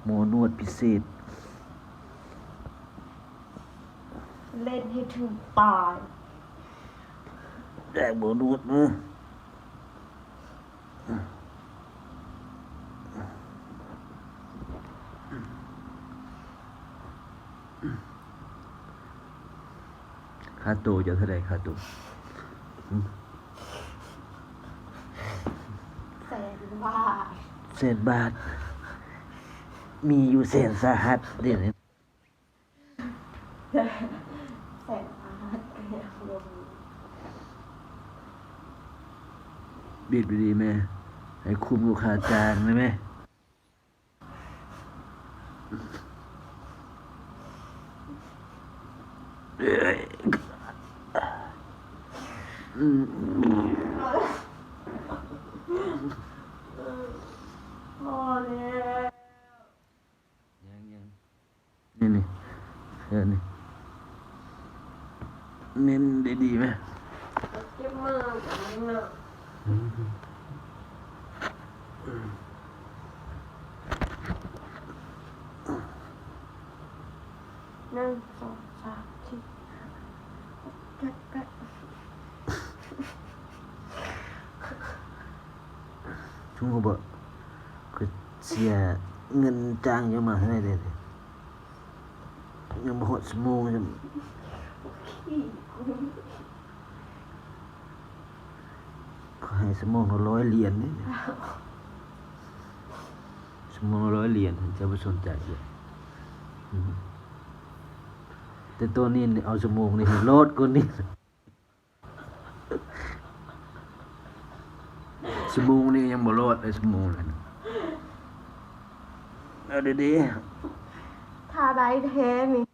ໝໍນວດພິເສດ ເຫຼັ້ນໃຫ້ເຖິງປາຍ ແດກໝໍນວດມາ. ຄ່າໂຕເຈົ້າເທົ່າໃດ ຄ່າໂຕ? ແສນບາດ ແສນບາດ ມີຢູ່ແສນສາຫັດເດ. ແສນບາດກໍຍັງບໍ່ມີ. ບິດດີໆແມ່ ໃຫ້ຄຸ້ມກັບຄ່າຈ້າງໄດ້ແມ່. ພໍແລ້ວ. ຍັງໆ ນີ້ໆ ເອີ ນີ້ ເນັ້ນດີໆແມ່. ເຈັບມືກັນເນາະ. ໜຶ່ງ ສອງ ສາມ ສີ່ ຫ້າ ຫົກ ເຈັດ ແປດ. ຮູ້ບໍ່ ຂ້ອຍເສຍເງິນຈ້າງເຈົ້າມາເທົ່າໃດເດ ຍັງບໍ່ຮອດຊົ່ວໂມງຊ້ຳ. ຂ້ອຍໃຫ້ຊົ່ວໂມງລະຮ້ອຍຫຼຽນເດ ຊົ່ວໂມງລະຮ້ອຍຫຼຽນ ເຈົ້າບໍ່ສົນໃຈເດ. ແຕ່ຕອນນີ້ເອົາຊົ່ວໂມງນີ້ໃຫ້ລອດກ່ອນນີ້. ຊົ່ວໂມງນີ້ຍັງບໍ່ລອດເລີຍ ຊົ່ວໂມງນັ້ນ. ເອົາດີໆ ຖ້າໄດ້ແທ້ນີ້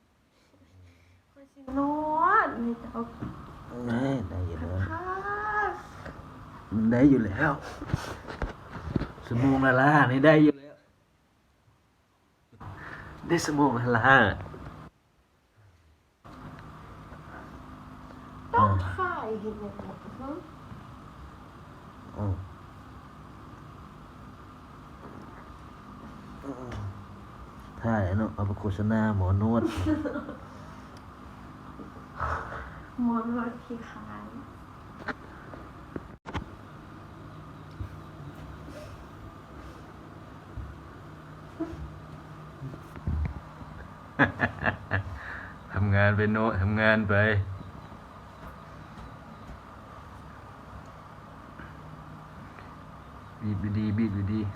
ຂ້ອຍຊິນອນໃຫ້ເຈົ້າ. ໄດ້ ໄດ້ຢູ່ແລ້ວ ມັນໄດ້ຢູ່ແລ້ວ ຊົ່ວໂມງລະລ້ານີ້ໄດ້ຢູ່ແລ້ວ. ໄດ້ຊົ່ວໂມງລະລ້າ. ຕ້ອງຂາຍເຮັດຫຍັງຫວະ? ອືມ ອືມ ຂາຍເນາະ ເອົາໄປໂຄສະນາໝໍນວດ ໝໍນວດທີ່ຂາຍ. ທຳງານໄປເນາະ ທຳງານໄປ. ບີບດີໆ ບີບດີໆ.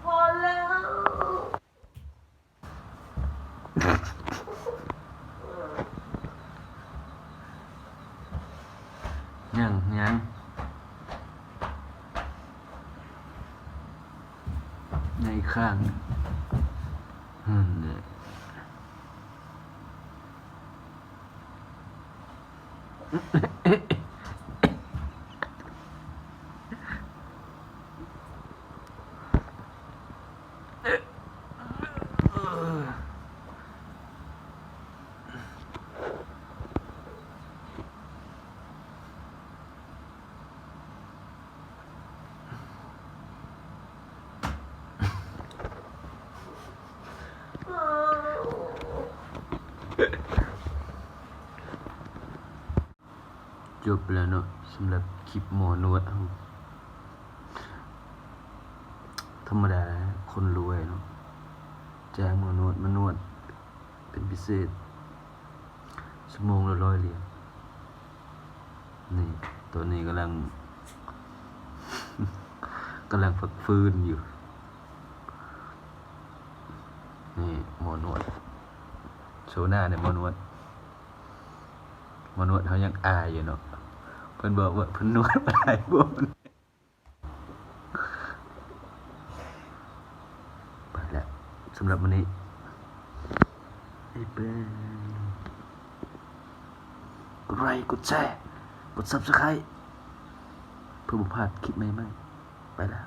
ພໍແລ້ວ. ຍັງ ຍັງ ໃນຂ້າງ ຫັ້ນແຫຼະ. ຈົບໄປແລ້ວເນາະ ສຳລັບຄລິບໝໍນວດເຮົາ. ທຳມະດາ ຄົນລວຍເນາະ ຈ້າງໝໍນວດມານວດເປັນພິເສດ. ສ ຊົ່ວໂມງລະຮ້ອຍຫຼຽນ. ນີ້ ໂຕນີ້ກຳລັງ ກຳລັງພັກຟື້ນຢູ່. ນີ້ໝໍນວດ ໂຊໜ້າແດ່ໝໍນວດ. ໝໍນວດເຮົາຍັງອາຍຢູ່ເນາະ ເພິ່ນບອກວ່າເພິ່ນນວດຫຼາຍບ່ອນ. ໄປແລ້ວ ສຳລັບມື້ນີ້ ໄປເບິ່ງ ກົດໄລ ກົດແຊ ກົດ Subscribe ເພື່ອບໍ່ພາດຄລິບໃໝ່ໆ. ໄປແລ້ວ.